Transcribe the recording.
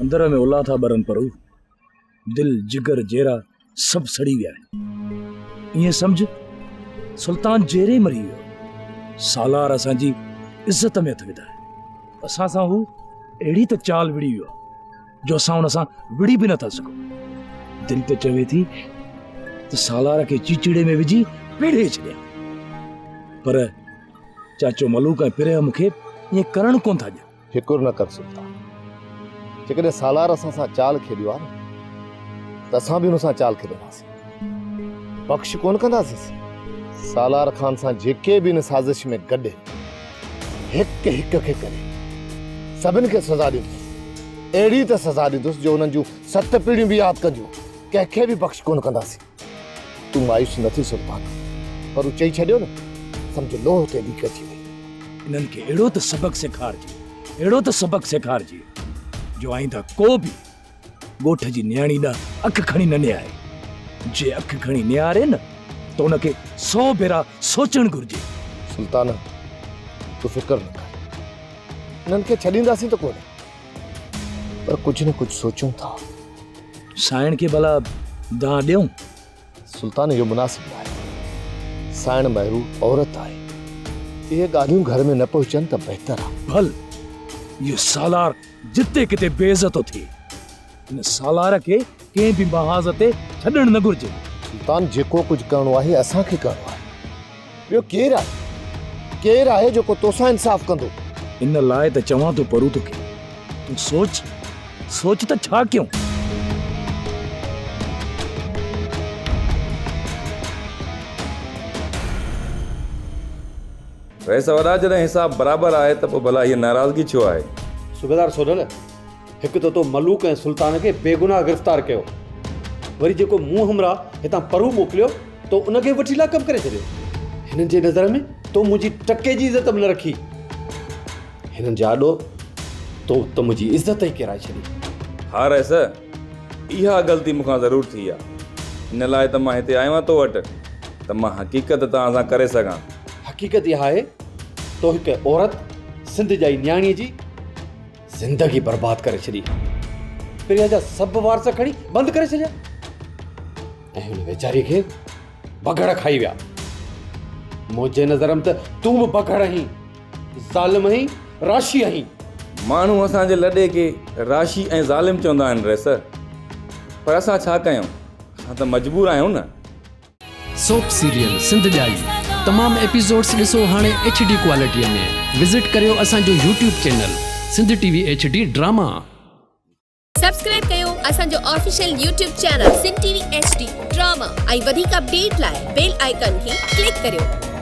اندر ۾ الا ٿا ٻرن پر هو دل جگر جيرا سڀ سڙي ويا آهن. ائين سمجهه سلطان جيري مري ويو. سالار اسان جي عزت ۾ هٿ وڌا. اسان سان هو اهڙي ته چال وڙهي ويو جو اسان ان سان وڙهي به نٿا سگهون. دل ته چوي ٿي ته سالار کي چيچڙي ۾ وجهي پيڙهي ڇڏيان. پر چاچو ملوڪ ۽ پريا مون کي ائين ڪرڻ ڪونه ٿا ڏين. فڪر نه ڪر سلطان. جيڪڏهن سالار اسان سان چال کيڏيو آهي نه ته اسان به هن سان چال کيڏنداسين. بخش ڪونه ڪنداسينس. سالار خان سان جيڪي به هن سازش ۾ گڏ آهن، هڪ هڪ کي ڪري سڀن کي سزا ڏيندس. اهڙي ته سزا ڏيندس جو انهن جون ست پيڙهيون به ياد ڪنديون. ڪنهن کي به بخش ڪونه ڪنداسين. تون مايوس نه ٿي سلطان. پر هو چئي ڇڏيو نه، سمجهه لوهه تي ليڪ اچي وئي. انهن کي اهڙو ته سبق سيکارجي، اهڙو ته سبق سيکارجي جو آئنده ڪو به ڳوٺ جي نياڻي ڏانهن اک کڻي نه نهاري. جي اک کڻي نهاري نه ته ان کي سو ڀيرا سوچڻ گهرجي. سلطانه، تون فڪر نه ڪر. انهن کي ڇڏينداسين ته ڪونه، پر ڪجهه نه ڪجهه سوچون ٿا. سائڻ کي ڀلا دانهن ڏيون؟ سلطان اهو مناسب ناهي. سائڻ مهرو عورت آهي. اهي ڳالهيون گهر ۾ نه پهچن ته بهتر آ. ڀل اهو سالار جتي ڪٿي بي عزتو ٿئي. هن سالار کي ڪنهن به محاذ تي ڇڏڻ نه گهرجي. سلطان جيڪو ڪجهه ڪرڻو آهي اسان کي ڪرڻو آهي. ٻيو ڪير آهي؟ ڪير آهي جيڪو توسان انصاف ڪندو؟ ان لاء ته چوان ٿو پرو توکي. تون سوچ، سوچ ته ڇا ڪيون؟ رئيس وڏا جڏهن حساب برابر آهي ته پوء ڀلا هيء ناراضگي ڇو آهي؟ صوبيدار سوڍل، هڪ ته تو ملوڪ ۽ سلطان کي بيگناهه گرفتار ڪيو، وري جيڪو مون همراهه هتان پرو موڪليو، تو ان کي به وٺي لاڪ اپ ڪري ڇڏيو. هنن جي نظر ۾ تو منهنجي ٽڪي جي عزت به نه رکي. هنن جي آڏو تو ته منهنجي عزت ئي ڪيرائي ڇڏي. ها رئيس، اها غلطي مون کان ضرور ٿي آ. ان لاء ته مان هتي آيو آهيان تو وٽ ته مان حقيقت توهان سان ڪري سگهان. حقيقت اها آهي تو هڪ عورت سنڌ ڄائي نياڻيء جي زندگي برباد ڪري ڇڏي. پريا جا سڀ وارث کڻي بند ڪري ڇڏيا ۽ هن ويچاريء کي بگهڙ کائي ويا. منهنجي نظر ۾ ته تون به بگهڙ آهين. ظالم آهين، راشي آهين. ماڻهو اسان جي لڏي کي راشي ۽ ظالم چوندا آهن رئيس، پر اسان ڇا ڪيون، اسان ته مجبور آهيون نه. سوپ سيريل سنڌ ڄائي تمام ايپيسوڊس ڏسو هاڻي ايڇ ڊي ڪوالٽي ۾ وزٽ ڪريو اسان جو YouTube channel Sindh T V H D drama. Subscribe ڪيو اسان جو official YouTube channel Sindh T V H D drama ۽ وڌيڪ اپڊيٽ لاء بيل آئيڪان کي ڪلڪ ڪريو.